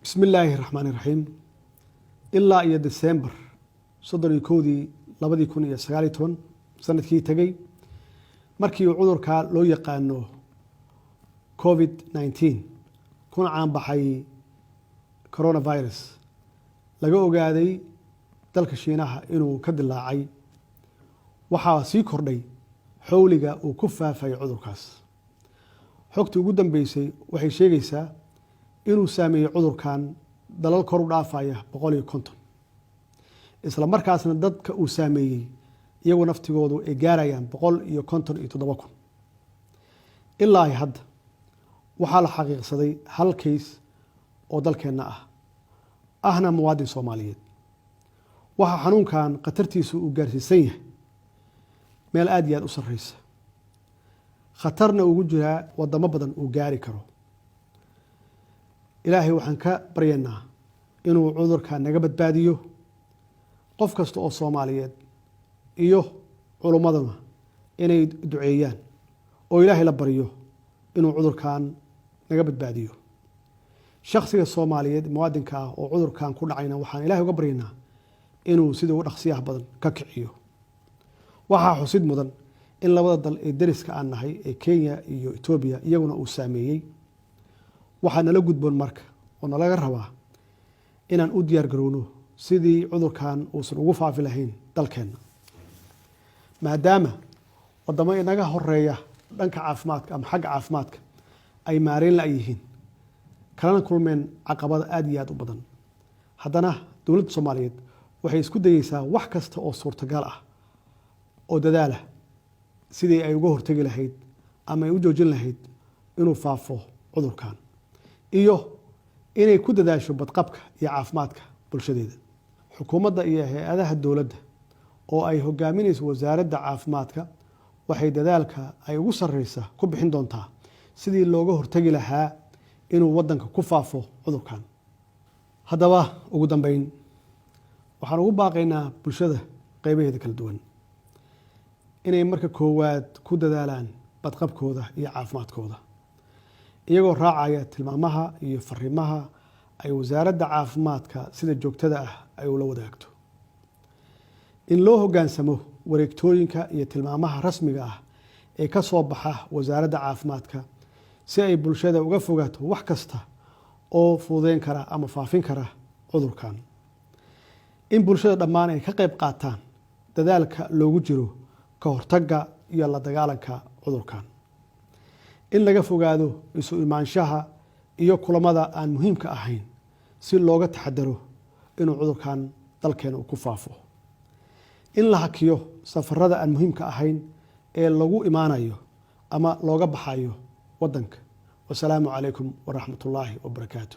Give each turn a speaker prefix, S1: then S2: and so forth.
S1: Bismi illaahi raxmaani raxiim. Ilaa iyo December 31-dii 2019, sanadkii tegey, markii uu cudurka loo yaqaano COVID-19, kuna caanbaxay coronavirus, laga ogaaday dalka Shiinaha inuu ka dilaacay, waxaa sii kordhay xowliga uu ku faafayay cudurkaas. Xogtii ugu dambeysay waxay sheegaysaa inuu saameeyey cudurkan dalal kor u dhaafaya 150, isla markaasna dadka uu saameeyey iyagu naftigoodu ay gaarayaan 157,000. Ilaa hadda waxaa la xaqiiqsaday hal case oo dalkeenna ah, ahna muwaadin Soomaaliyeed. Waxaa xanuunkan khatartiisu uu gaarsiisan yahay meel aad iyo aad u sarreysa, khatarna ugu jiraa wadamo badan uu gaari karo. Ilaahay waxaan ka baryaynaa inuu cudurka naga badbaadiyo. Qof kasta oo Soomaaliyeed iyo culummaduna inay duceeyaan oo Ilaahay la baryo inuu cudurkan naga badbaadiyo. Shaksiga Soomaaliyeed muwaadinka ah oo cudurkan ku dhacayna, waxaan Ilahay uga baryaynaa inuu sida ugu dhaqsiyaha badan ka kiciyo. Waxaa xusid mudan in labada dal ee deriska aan nahay ee Kenya iyo Etoobiya iyaguna uu saameeyey. Waxaa nala gudboon marka oo nalaga rabaa inaan u diyaar garowno sidii cudurkan uusan ugu faafi lahayn dalkeenna, maadaama wadamo inaga horeeya dhanka caafimaadka ama xagga caafimaadka ay maareyn la-yihiin, kalana kulmeen caqabada aada iyo aad u badan. Haddana dowladda Soomaaliyeed waxay isku dayeysaa wax kasta oo suurtagal ah oo dadaalah sidii ay uga hortegi lahayd ama ay u joojin lahayd inuu faafo cudurkan, iyo inay ku dadaasho badqabka iyo caafimaadka bulshadeeda. Xukuumadda iyo hay-adaha dowladda oo ay hogaaminayso Wasaaradda Caafimaadka waxay dadaalka ay ugu sarreysa ku bixin doontaa sidii looga hortegi lahaa inuu waddanka ku faafo cudurkan. Haddaba, ugu dambeyn, waxaan ugu baaqaynaa bulshada qeybaheeda kala duwan inay marka koowaad ku dadaalaan badqabkooda iyo caafimaadkooda, iyagoo raacaya tilmaamaha iyo fariimaha ay Wasaaradda Caafimaadka sida joogtada ah ay ula wadaagto. In loo hoggaansamo wareegtooyinka iyo tilmaamaha rasmiga ah ee ka soo baxa Wasaaradda Caafimaadka, si ay bulshada uga fogaato wax kasta oo fududeyn kara ama faafin kara cudurkan. In bulshada dhammaan ay ka qayb qaataan dadaalka loogu jiro ka hortagga iyo la dagaalanka cudurkan. In laga fogaado isu imaanshaha iyo kulamada aan muhiimka ahayn, si looga taxadaro inuu cudurkan dalkeena uu ku faafo. In la hakiyo safarada aan muhiimka ahayn ee lagu imaanayo ama looga baxayo wadanka. Wasalaamu calaykum waraxmat ullaahi wabarakaatu.